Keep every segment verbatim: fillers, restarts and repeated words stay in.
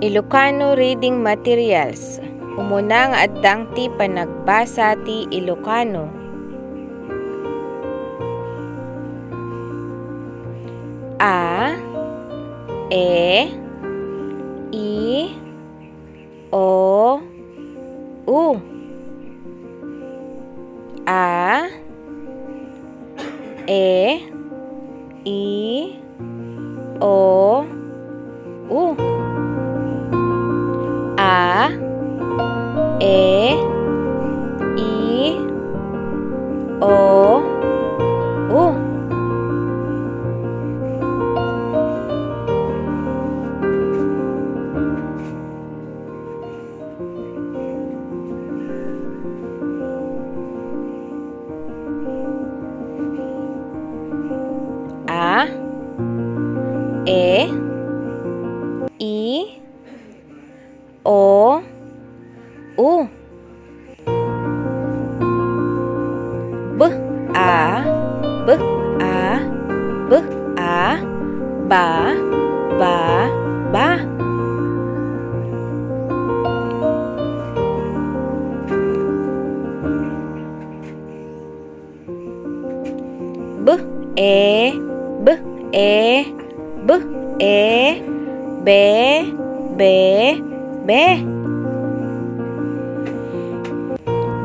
Ilocano Reading Materials. Umuna nga addang ti panagbasa ti Ilocano. A, e, i, o, u. A, e, i, o, u. A, e, i, o, u. A, e, i, o, u. B, a, b, a, b, a, ba, ba, ba. B, e, b, e, b, e, be, be, be.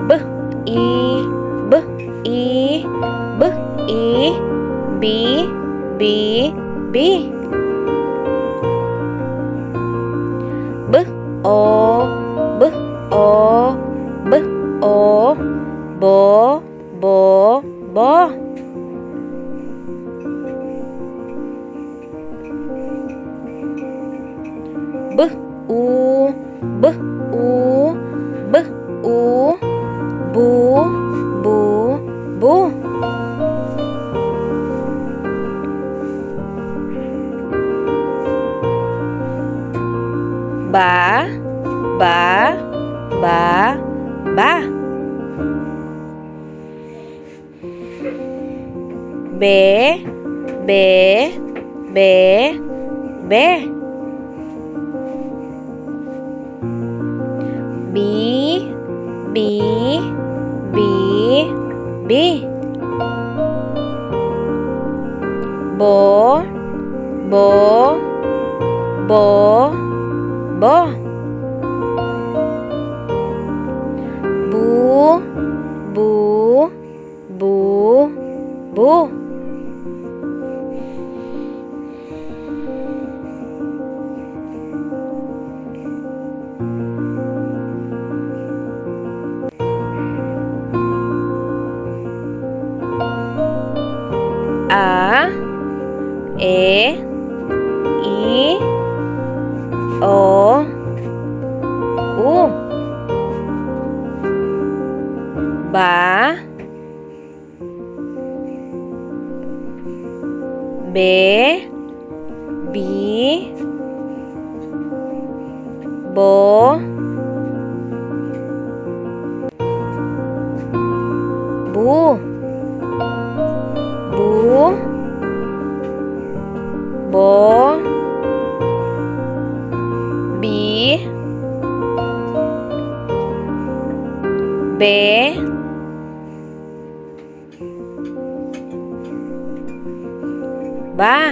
B, i, b, i, b, i, bi, bi, bi. B, o, b, o, b, o, bo, bo, bo. B, u, b, u, b, u, bu, bu, bu. Ba, ba, ba, ba. Be, be, be, be. Bi, bi, bi, bi. Bo, bo, bo, bo. Bu, bu, bu, bu. A, e, i, o, u. Ba, be, bi, bo, bu, bu, bo, bi, be, ba.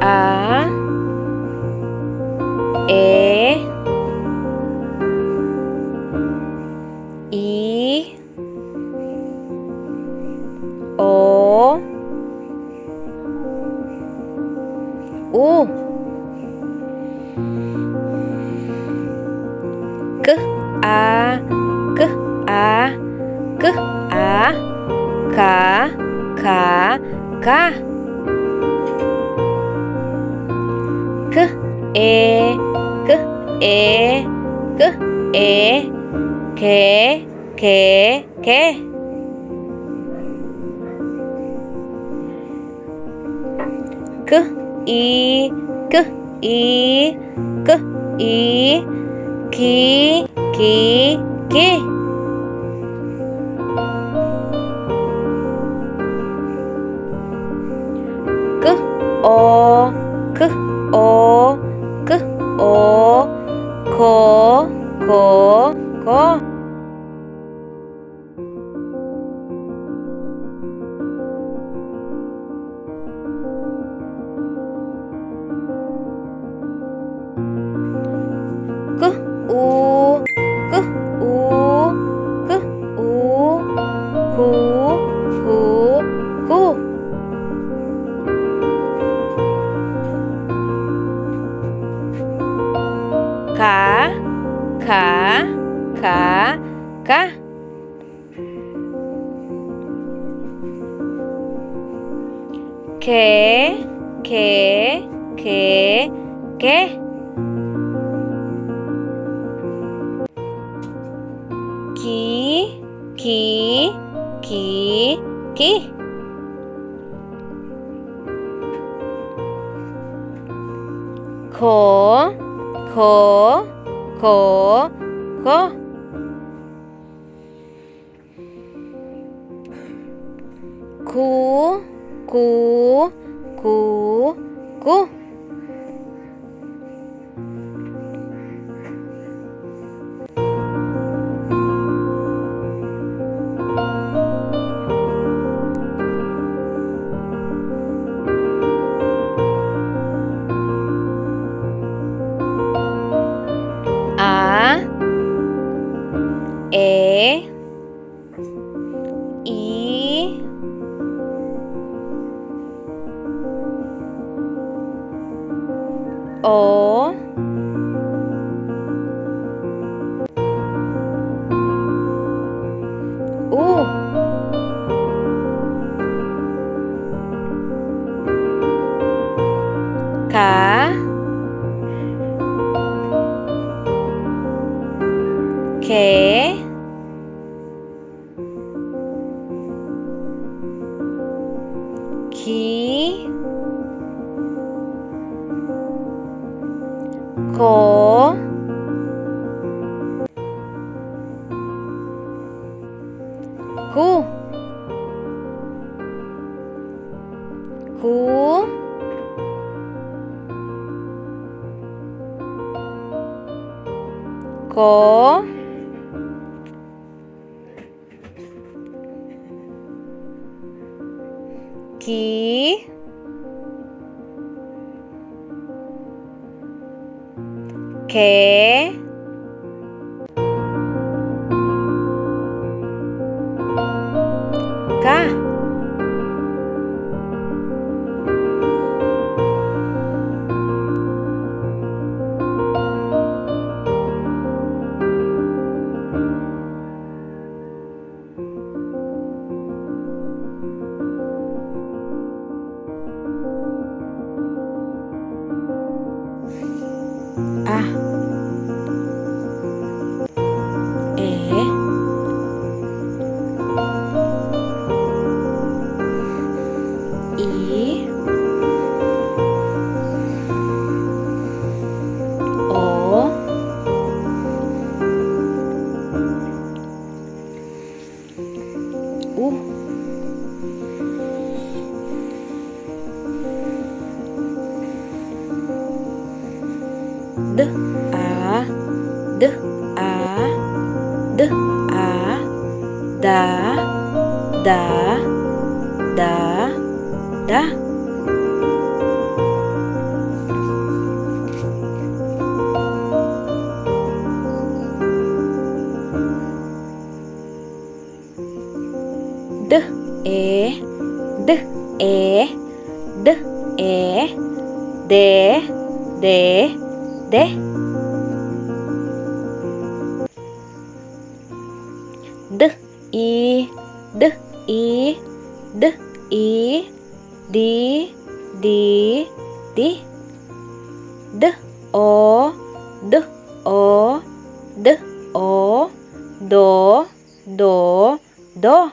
A, e, i, o, u. K, a, k, a, k, a, ka, ka, ka. K, e, k, e, k, e, ke, ke, ke. K, i, K, I, K, I, ki, ki, ki. K, O, K, O, K, O, ko, ko, ko. K, U, K, U, K, U, ku, ku, ku. Ka, ka, ka, ka. Ke, ke, ke, ke. Ki, ki, ki, ki. Ko, ko, ko, ko. Ku, ku, ku, ku. A, E, I, O, U, Ka, Ke, Ki, Ko, Ku, Ku, Ko, Ki, Ke, Ka. A, E, I, O, U. D, A, D, A, D, A, da, da, da, da. D, E, D, E, D, E, de, de, de. D, I, D, I, D, I, di, di, di. D, O, D, O, D, O, do, do, do.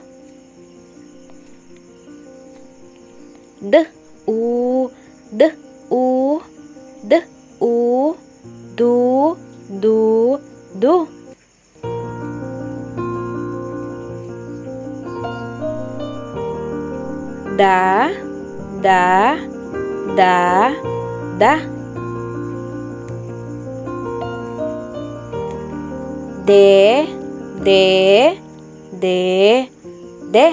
D, U, D, U, D, U, du, du, du. Da, da, da, da. De, de, de, de.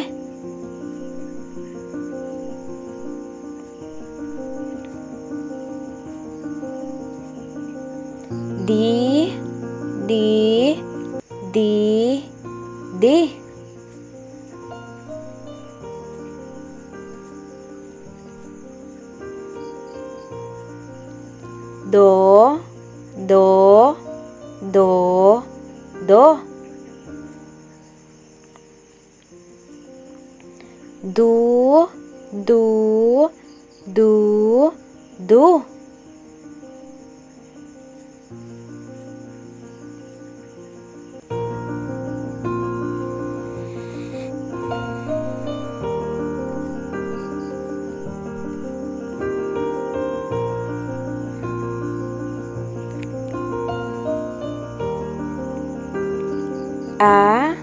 Di, di, di, di. Do, do, do, do. Du, du, du, du. A,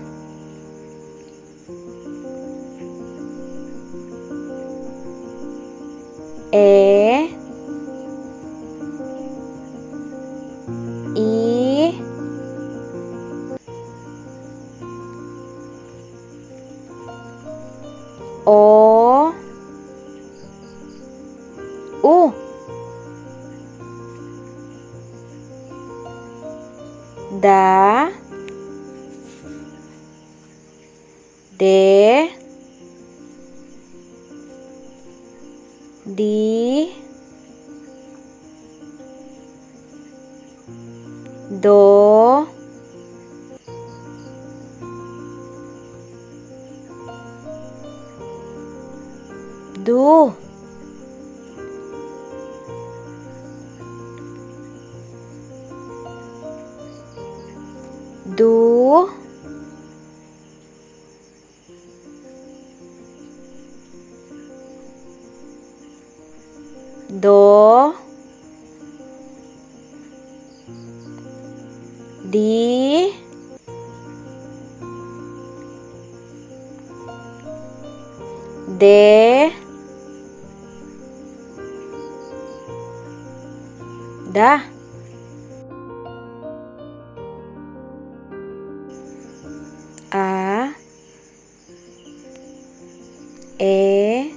E, I, O, U. Da, de, di, do, du. Du. Do. Di. De. Da. A, E,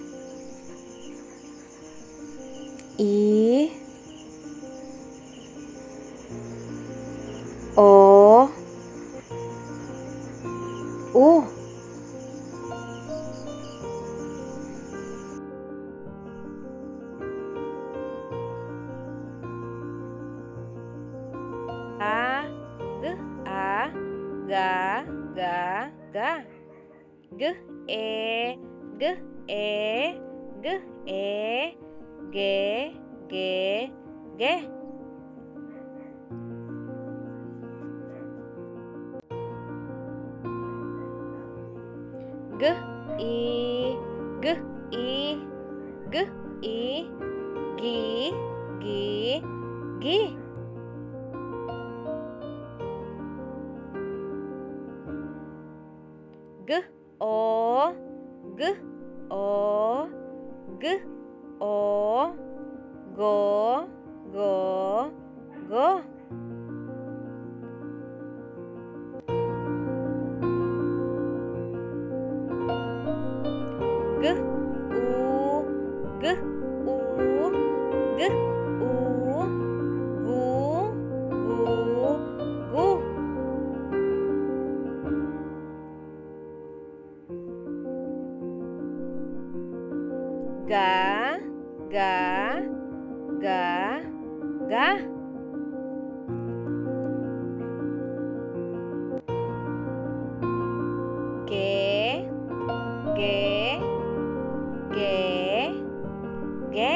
I, O, U. A, G, A, ga, ga, ga. G, E, G, E, G, E, ge, ge, ge. G, I, G, I, G, I, gi, gi, gi. G, O, G, O, G, O, go, go, go. G, U, G, U, G, U, gu, gu, gu. Ga, ga, ga, ga. Ge, ge, ge, ge.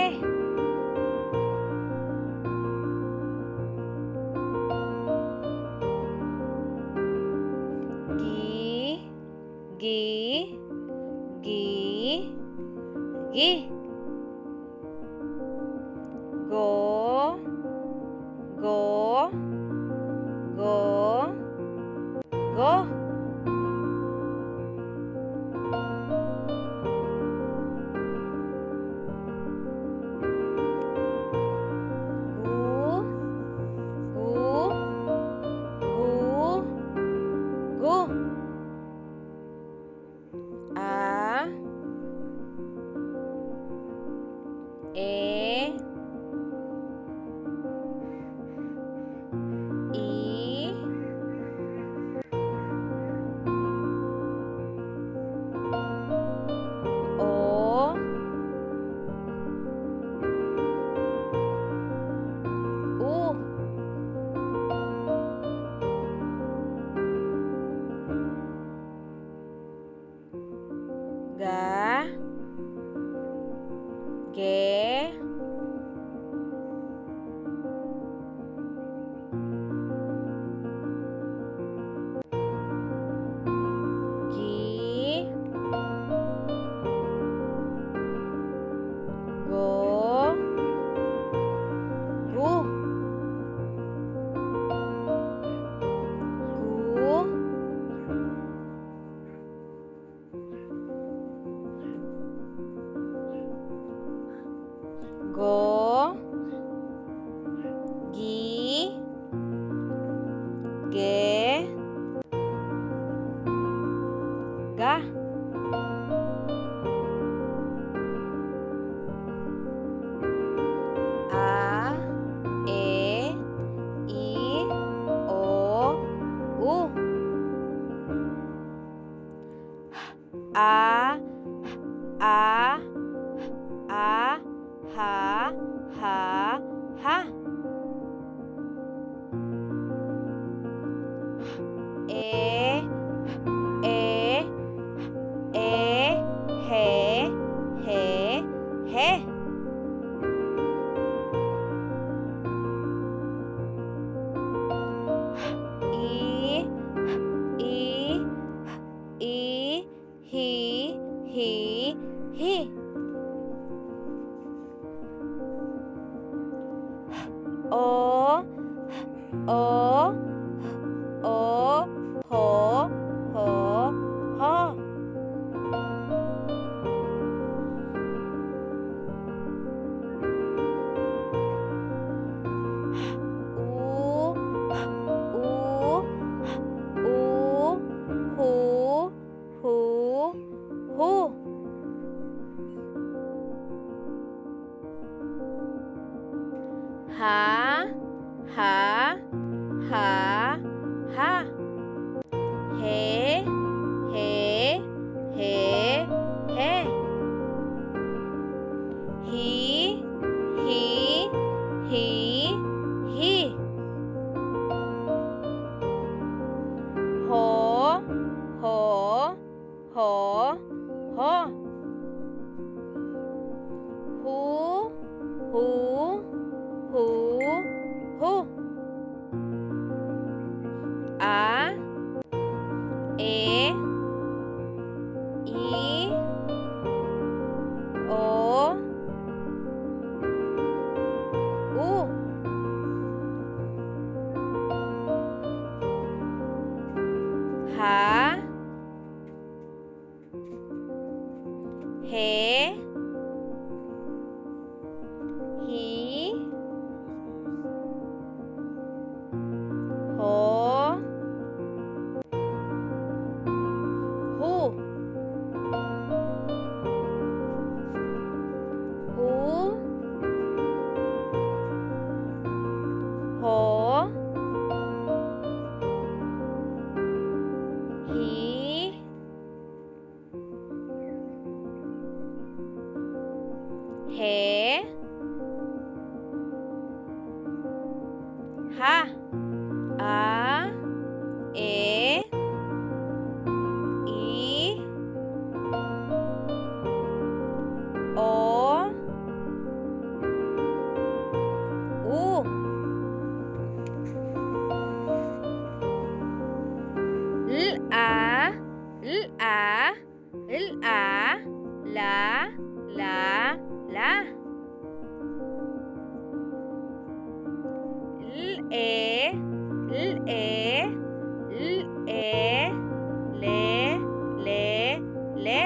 Gi, gi, gi, gi. Go, Go. Go. Gu. Gu. Gu. Gu. A. E. I. O. U. Ga. Ge. Gi. Go. Gu. Gu. Go. Gi. Ge. Ga. A, E, I, O, U. A, a, a, ha, ha, ha. E, e, e, he, he, he. I, i, i, hi, hi, hi. O, o, o, ho, ho, ho. U, u, u, hu, hu, hu. Ha, ha, ha, ha. He, he, he, he. Hi, hi, hi, hi. Ho, ho, ho, ho. Hu, hu, hu, hu. A, e, i, o, u. Ha, he, hi, ho, hu, hu, ho, hi, he, ha. A, e, i, o, u. L, a, l, a, l, a, la, la, la. L, E, l, e, l, e, le, le, le.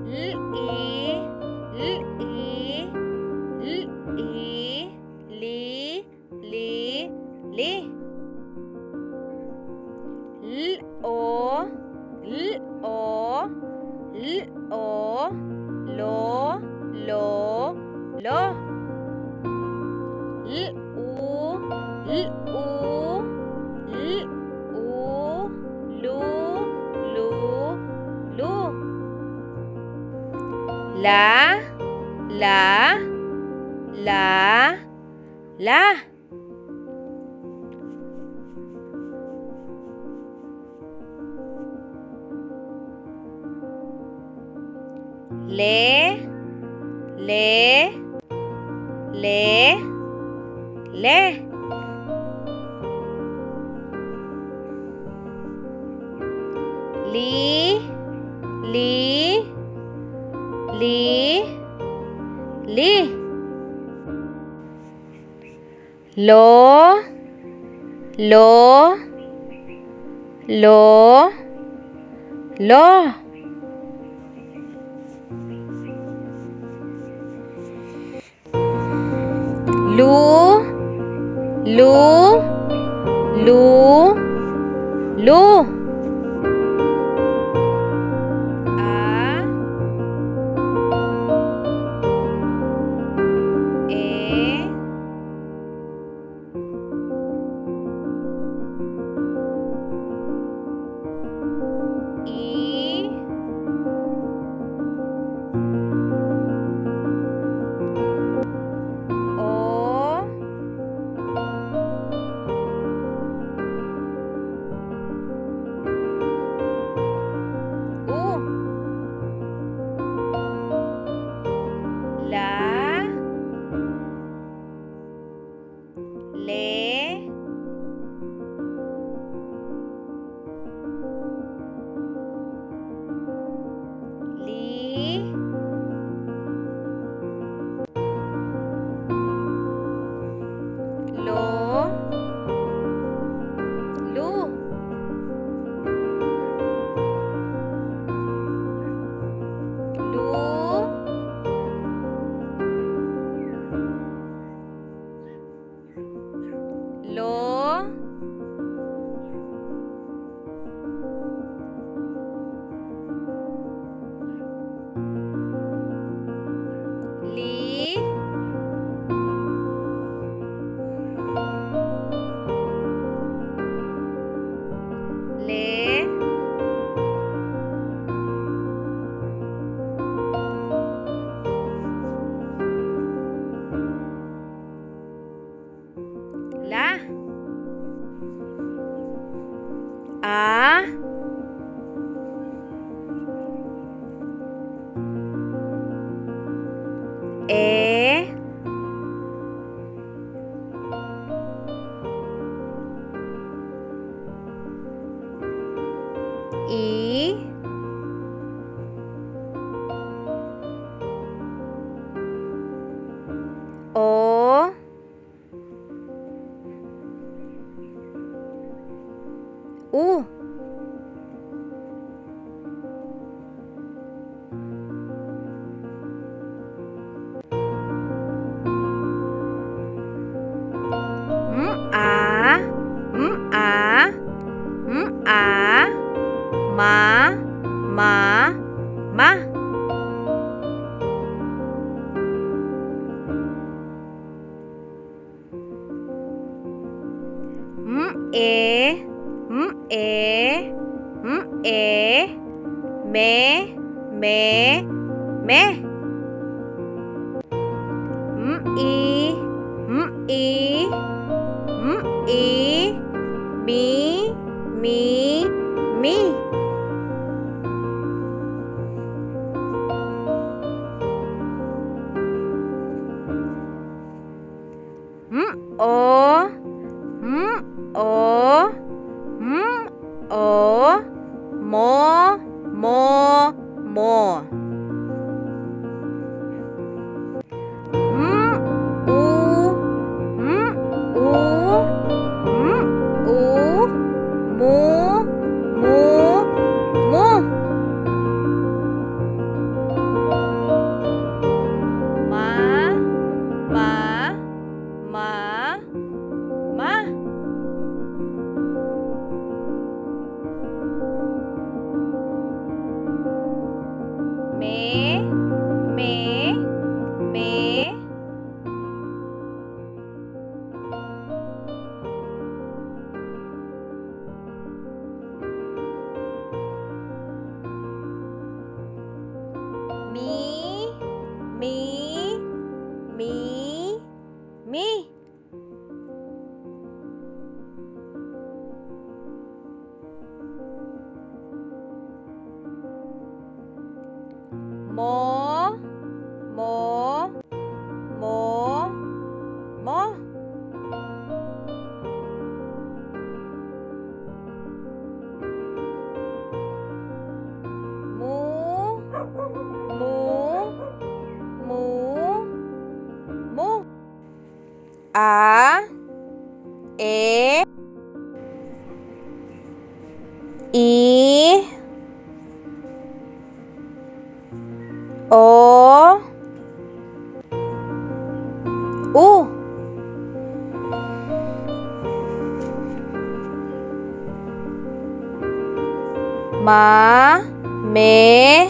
L, i, l, i, l, i, li, li, li. L, o, l, o, l, o, lo, lo, lo. L, u, l, u, l, u, lu, lu, lu. La, la, la, la. Le, le, le, le. Li, li, li, li. Lo, lo, lo, lo. Lu, lu, lu, lu. A, e, I, O, U. La, le, li, lo, lu, lu. Lo, li, le, la. A, e, i, o, u. M, a, m, a, m, a, ma, ma, ma. M, e, m, e, m, e, me, me, me. M, i, m, i, m, i, mi, mi, mi. M, o, m, o, m, o, mo, mo, Mo. M, u, m, u, m, u, mu, mu, mu. Ma, ma, ma, ma. Me, me, me. Mi, mi, mi, mi. Mo, mo, mo, mo. Mu, mu, mu, mu. A, e, i, o, u. Ma, me,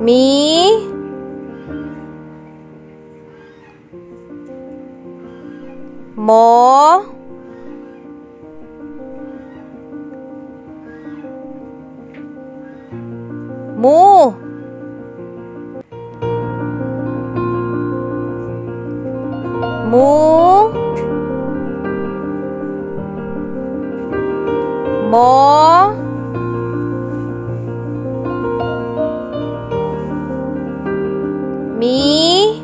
mi, mo, mu, mu, mo, mi,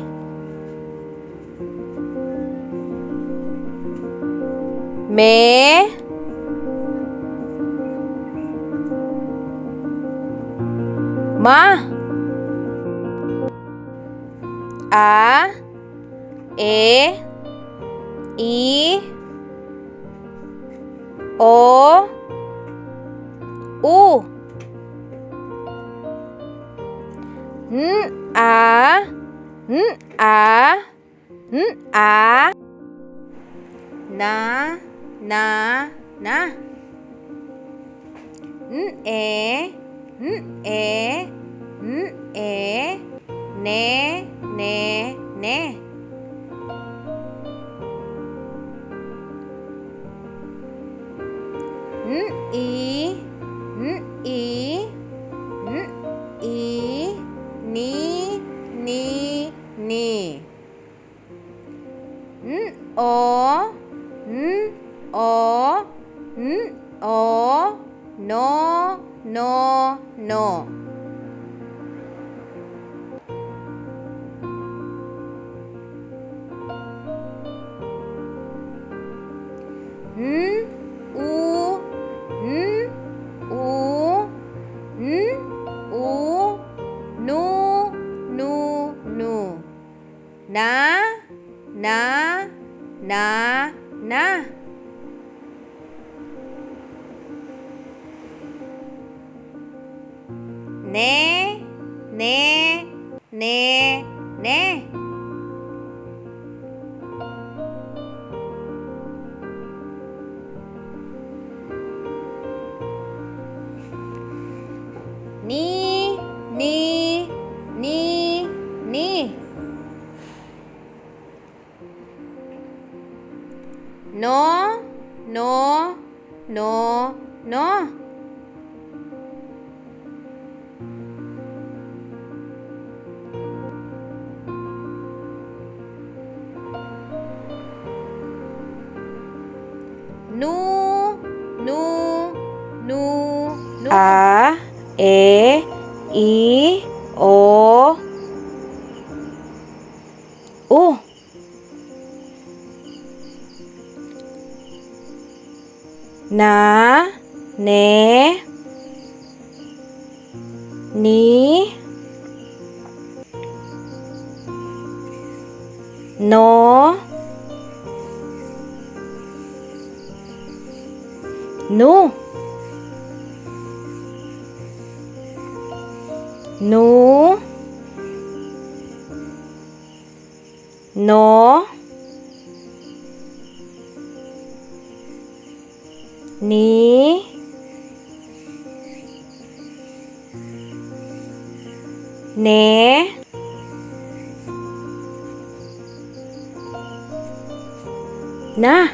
me, ma. A, e, i, o, u. N, a, n, a, n, a. Na, na, na. N, e, n, e, n, e. Ne, ne, ne. N, i, n, i, n, i, ni, ni, ni. N, o, n, o, n, o, no, no, no. N, u, n, u, n, u, nu, nu, nu. Na, na, na, na. Ne, ne, ne, ne. Ni, ni, ni, ni. No, no, no, no. Nu, nu, nu, nu. A, e, i, o, u. Na, ne, Ni. No. Nu. Nu. No. Ni. Ne. Na.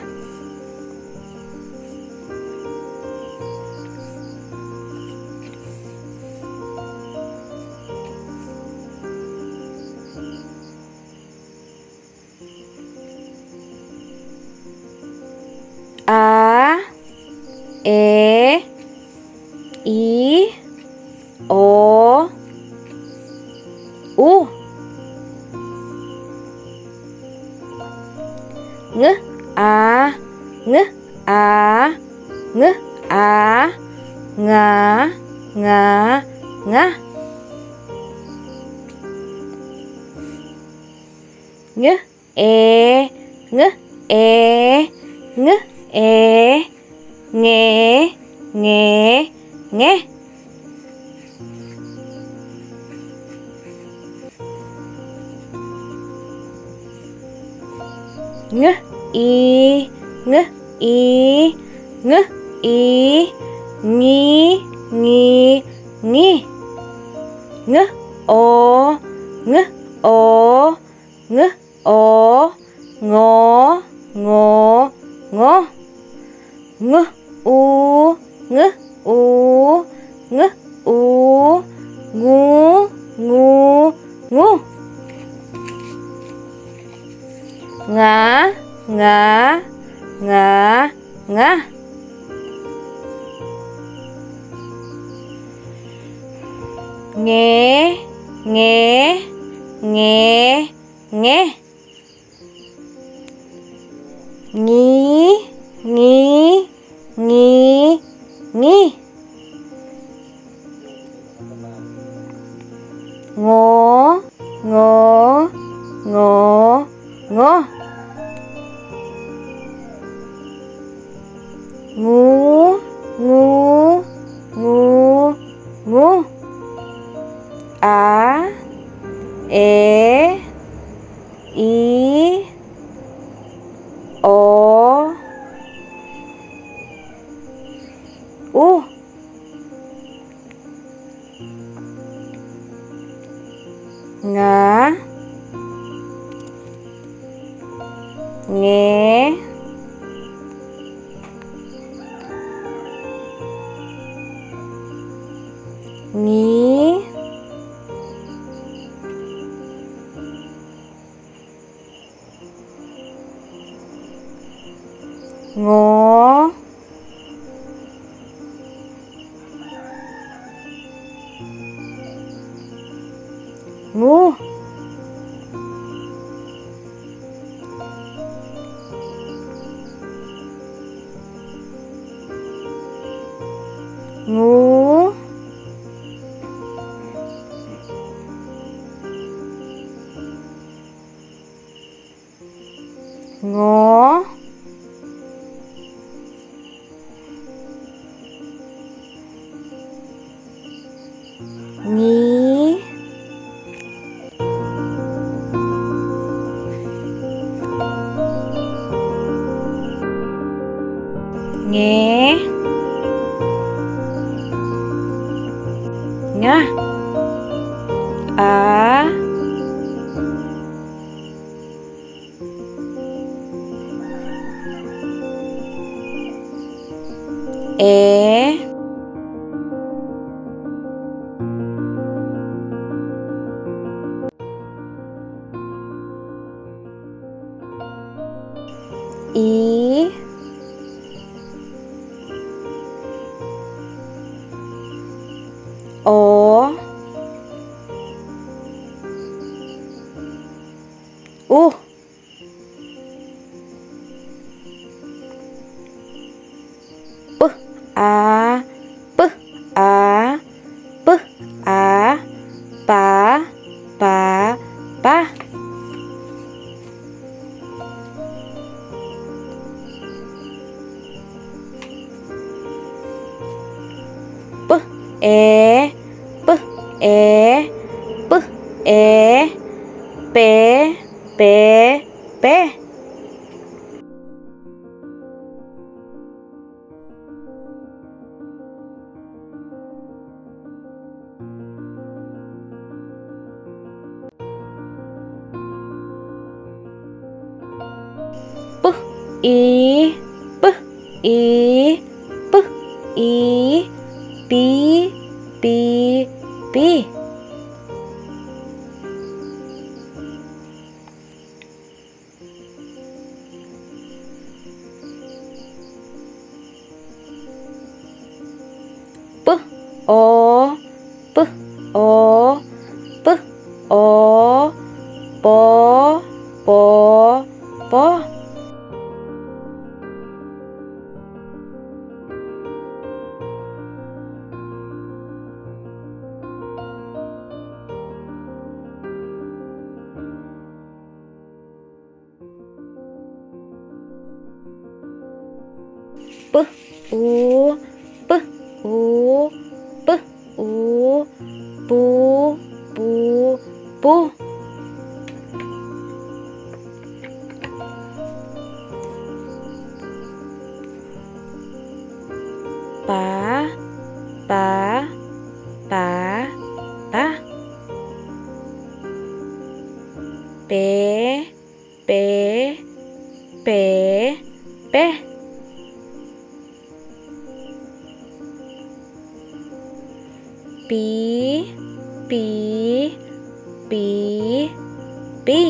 A, E, I, O, U. Ng, A, ng, A, ng, A, nga, nga, nga. Ng, E, ng, E, ng, E, nge, nge, nge. Ng, i, ng, i, ng, i, ngi, ngi, ngi. Ng, o, ng, o, ng, o, ngo, ngo, ngo. Ng, u, ng, u, ng, u, ngu, ngu, ngu. Nga, nga, nga, nga. Nge, nge, nge, nge. Ngi, ngi, ngi, ngi. Ngo, ngo, ngo, ngo. Ngu, ngu, ngu, ngu. A, E, I, O, U. Nga, nge, ngi, ngo, ngu, ngu, ngo, ngi, nge, nga, a, e, i, o, u. P, a, p, a, p, a, E, p, e, p, e, pe, pe, pe. P, i, p, i, p, i, pi, pi, pi. P, o, p, o, p, o, po, po, po. P, u, p, u, p, u, pu, pu, pu. Pa, pa, pa, pa. Pe, pe, pe, pe. Pi, pi, pi, pi.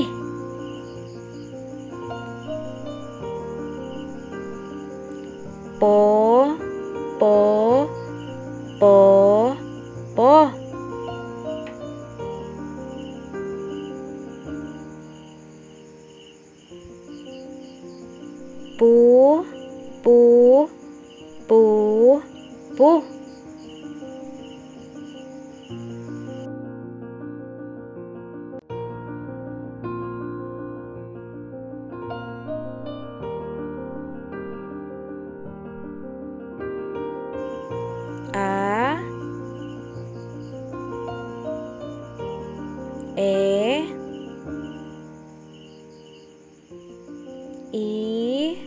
Po, po, po, po. Pu, pu, pu, pu. A, e, I,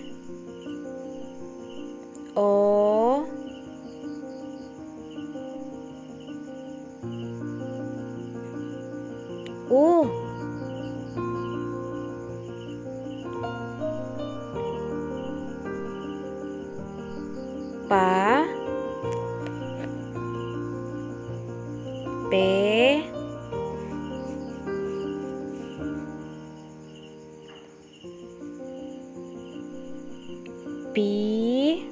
o, u. Pa, pe, pi,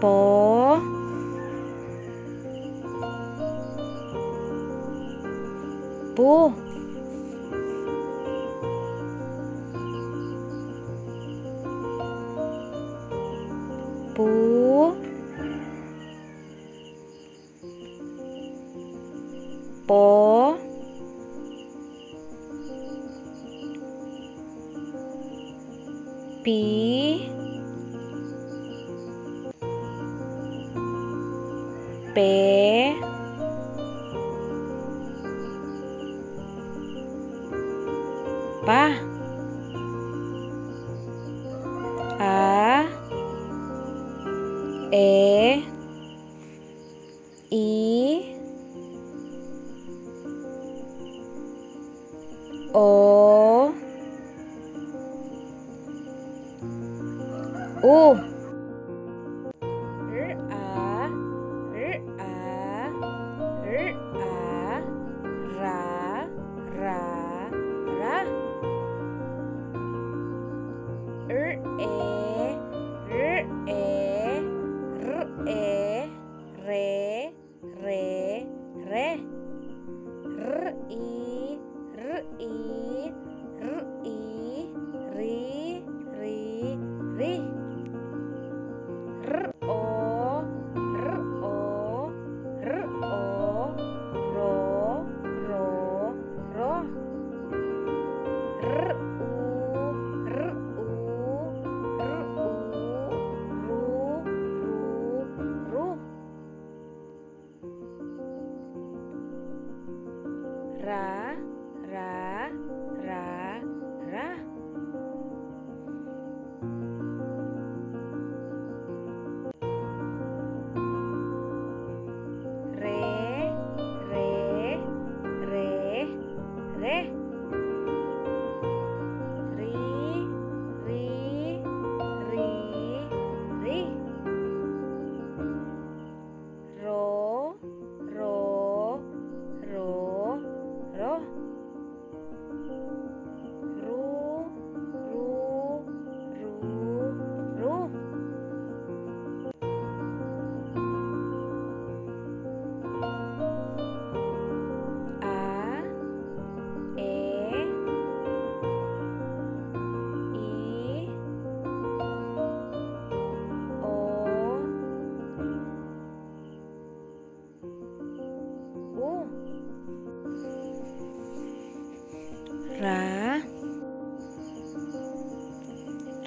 po, pu, pu, po, pi, pe, pa, a, e, I, o, u. R, a, r, a, r, a, ra, ra, ra. R, e, r, e, r, e, re, re, re. R, i, r, i, r, i, ri, ri, ri.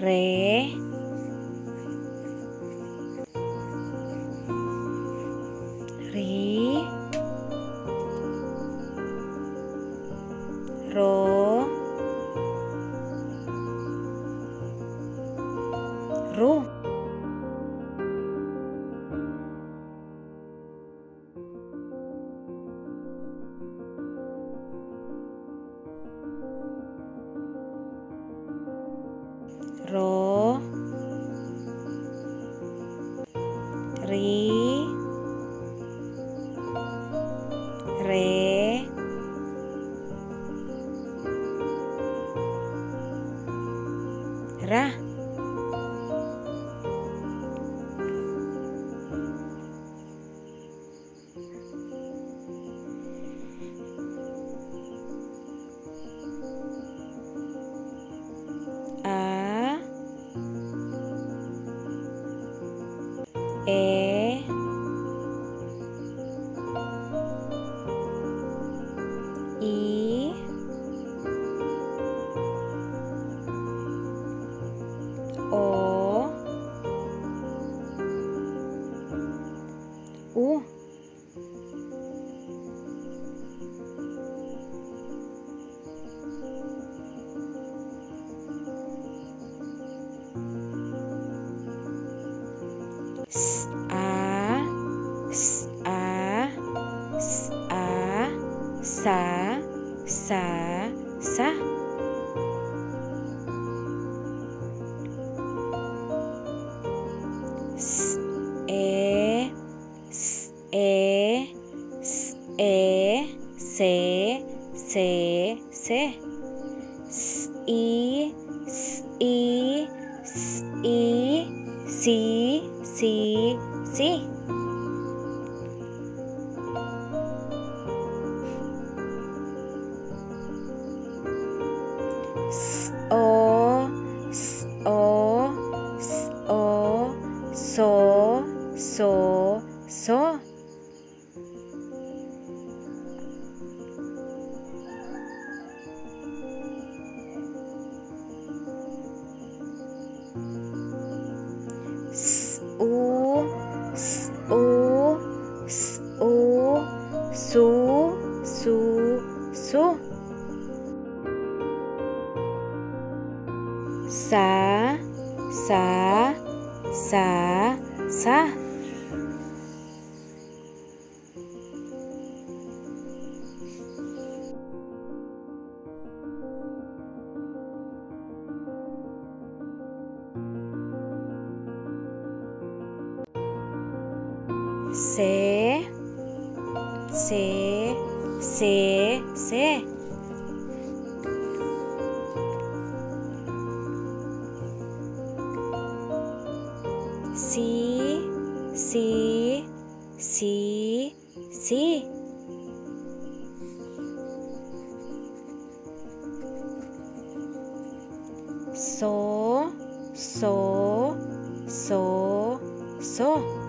Re. Ri. Ro. Ru. Ro. Ri. Re. Ra. A. E. I. O. U. S, a, s, a, s, a, sa, sa, sa. S, e, s, e, s, e, se, se, se. S, i, s, i, s, i, si, si, si. S, o, s, o, s, o, so, so, so. S, u, s, u, s, u, su, su, su. Sa, sa, sa, sa. Se, se, se, se. Si, si, si, si. So, so, so, so.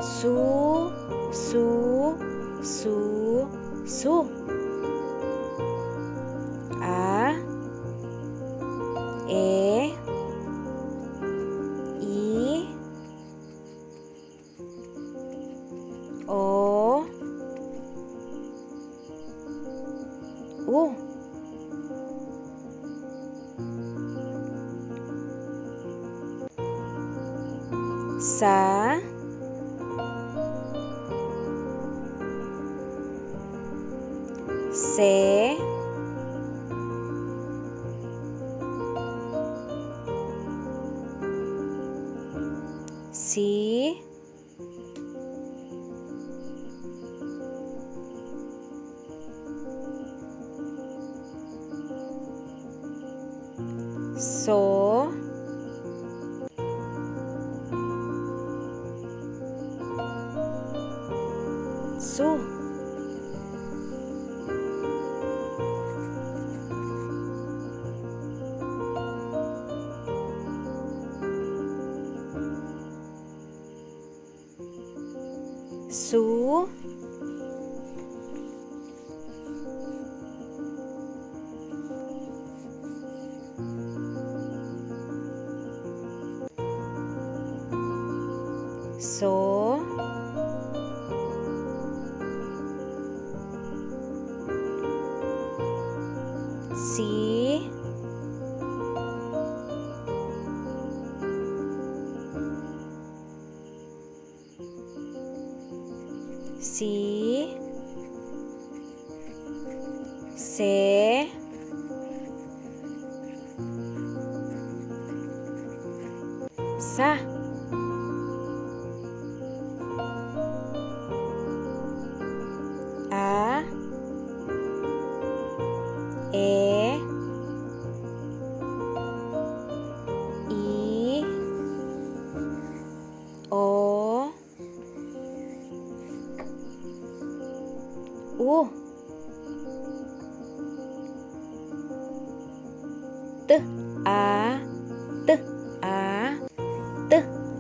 Su, su, su, su. A, e, i, o, u. Sa, se, si, so, su. Su. Do. Si. Si. Se. Sa. A. E. I. O. U. T, A, T, A, T,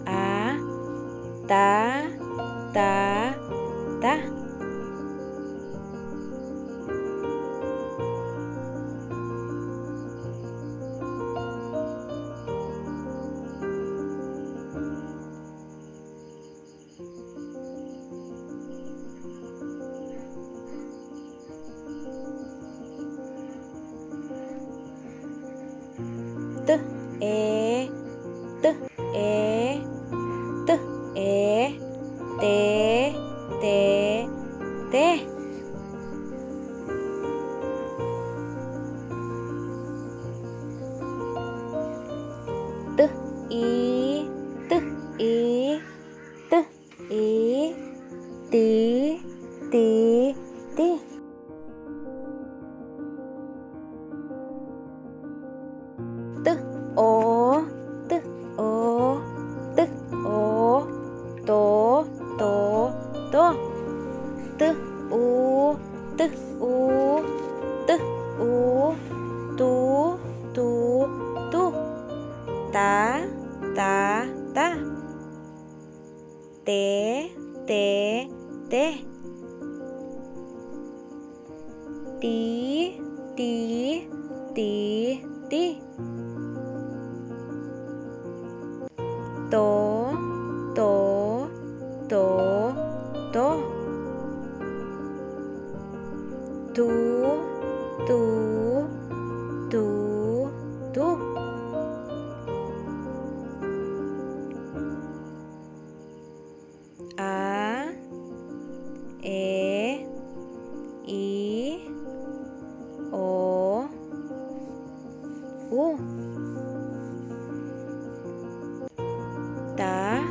A, ta, ta, ta. T, E, T, E, T, E, te, te, te. T, I, T, I, T. I, ti, ti, ti. T, o, t, o, t, o, to, to, to. T, u, t, u, t, u, tu, tu, tu. Ta, ta, ta. Te, te, te. Ti, ti, ti, ti. To, to, to, to. Tu, tu, tu, tu. A, E, I, O, U. Ta,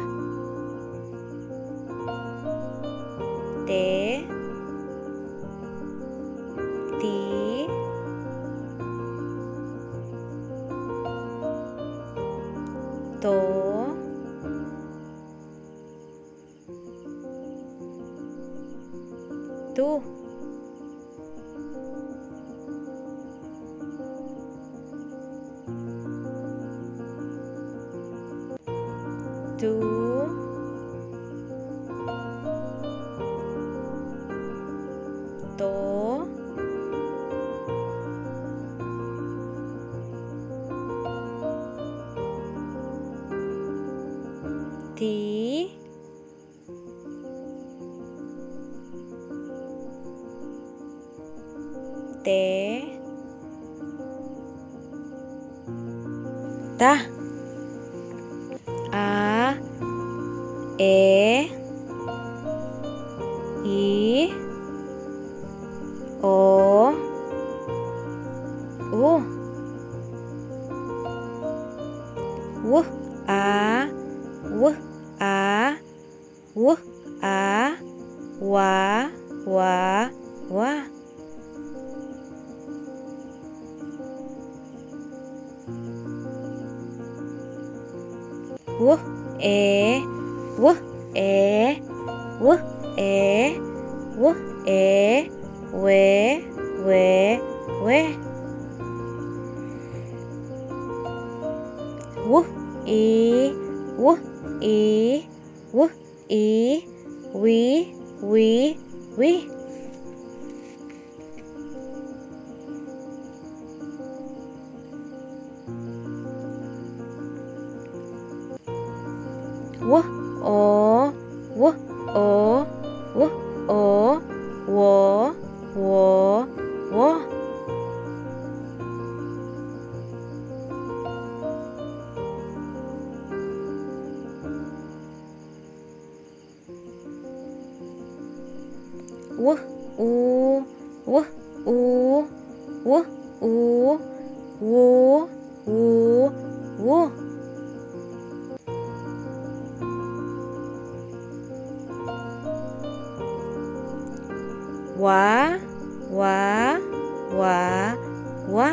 te, ti, to, tu. Tu. To. Ti. Te. Ta. A. E. I. O. U. W. A. W. A. W, a, wa, wa, wa. W, e, w, e, w, e, w, e, we, we, we. W, i, w, i, w, i, wi, wi, wi. W, o, O, w, o, wo, wo, wo. W, u, w, u, w, u, wu, wu, wu. Wa, wa, wa, wa.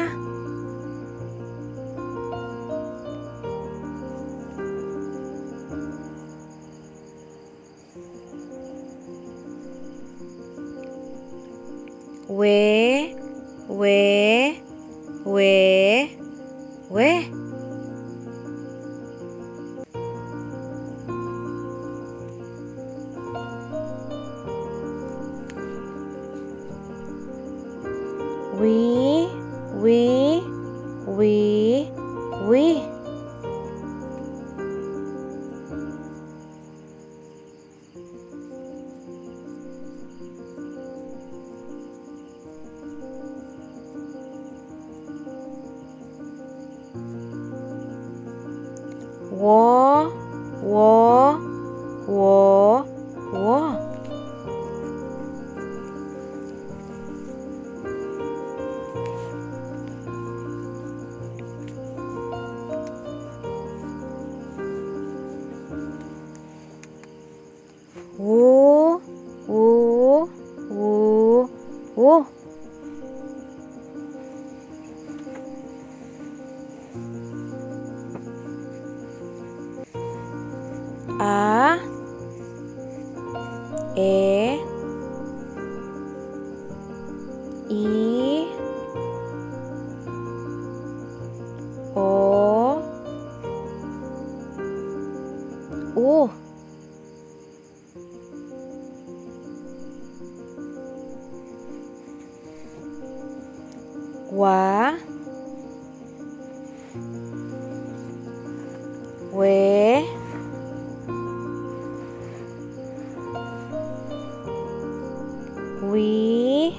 We, we, we, we. Wi, wi, wi, wi. Wo, wo, wo, wo. Wu, wu, wu, wu. A, e, i, o, u. Wa, we, wi,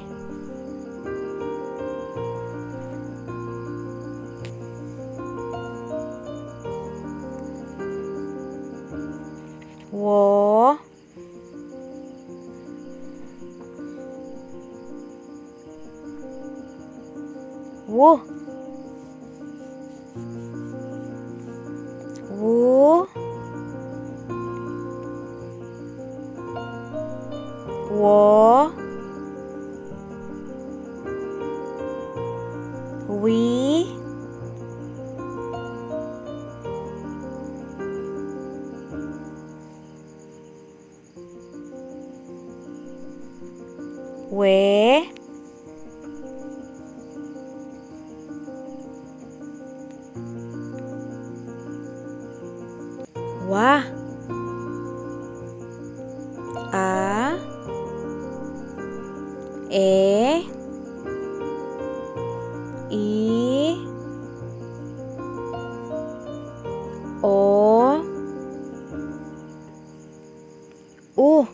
wo, wu, wu, wo, wi, we, wa, a, e, i, o, u.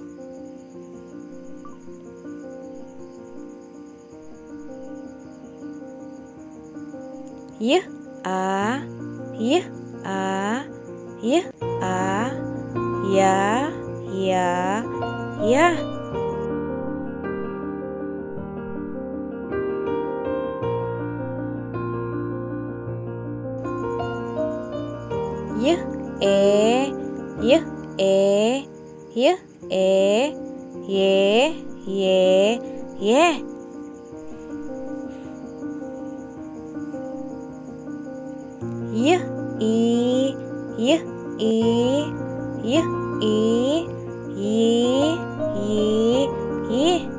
Y, a, y, a, y, a, ya, ya, ya. Y, e, y, e, y, e, ye, ye, ye. Y, i, y, i, y, i, yi, yi, yi.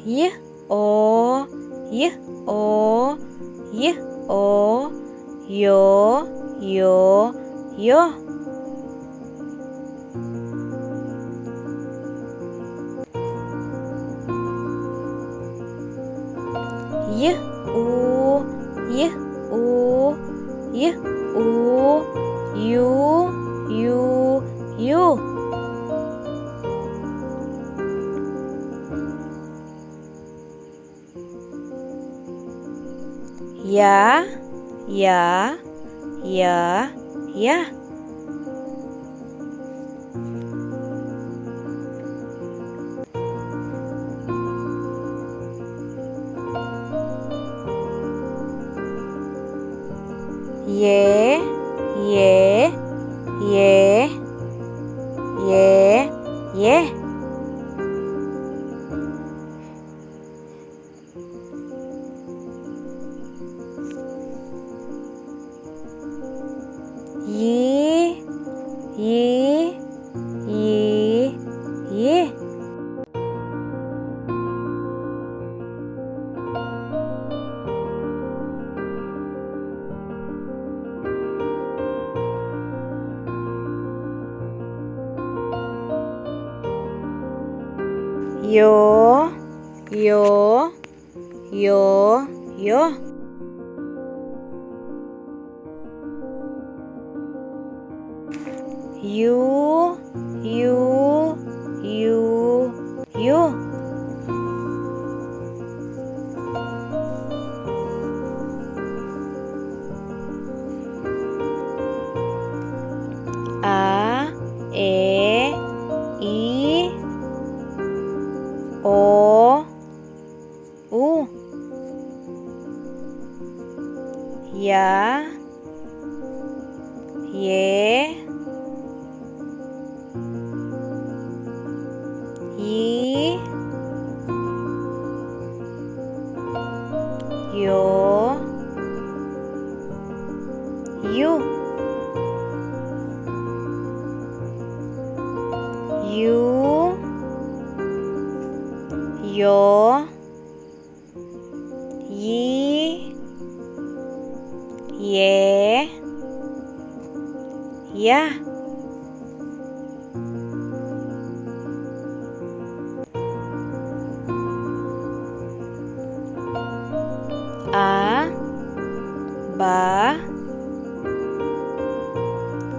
Y, o, y, o, y, o, yo, yo, yo. Y, u, y, u, y, u, yu, yu, yu. Ya, ya, ya, ya. Ye, ye, ye, ye, ye. Yi, yi, yi, yi. Yo, yo, yo, yo. Yu, yu, yu, yu. A, e, i, o, u. Ya, ye, yi, yo, yu. Yu, yo, yi, ye, ya. A, ba,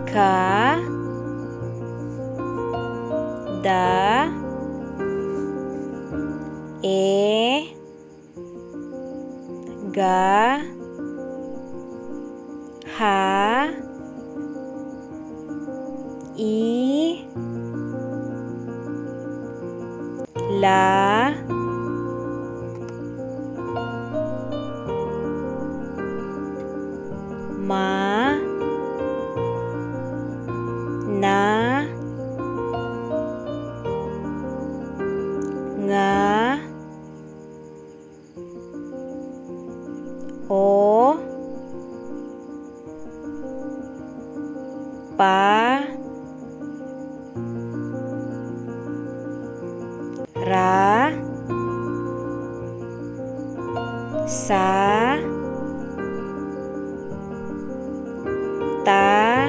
ka, da, e, ga, ha, i, la, ma, na, nga, o, pa, ra, sa, ta,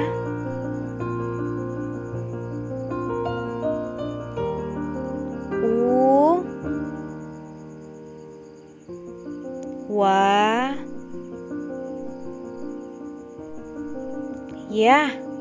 u, wa, ya.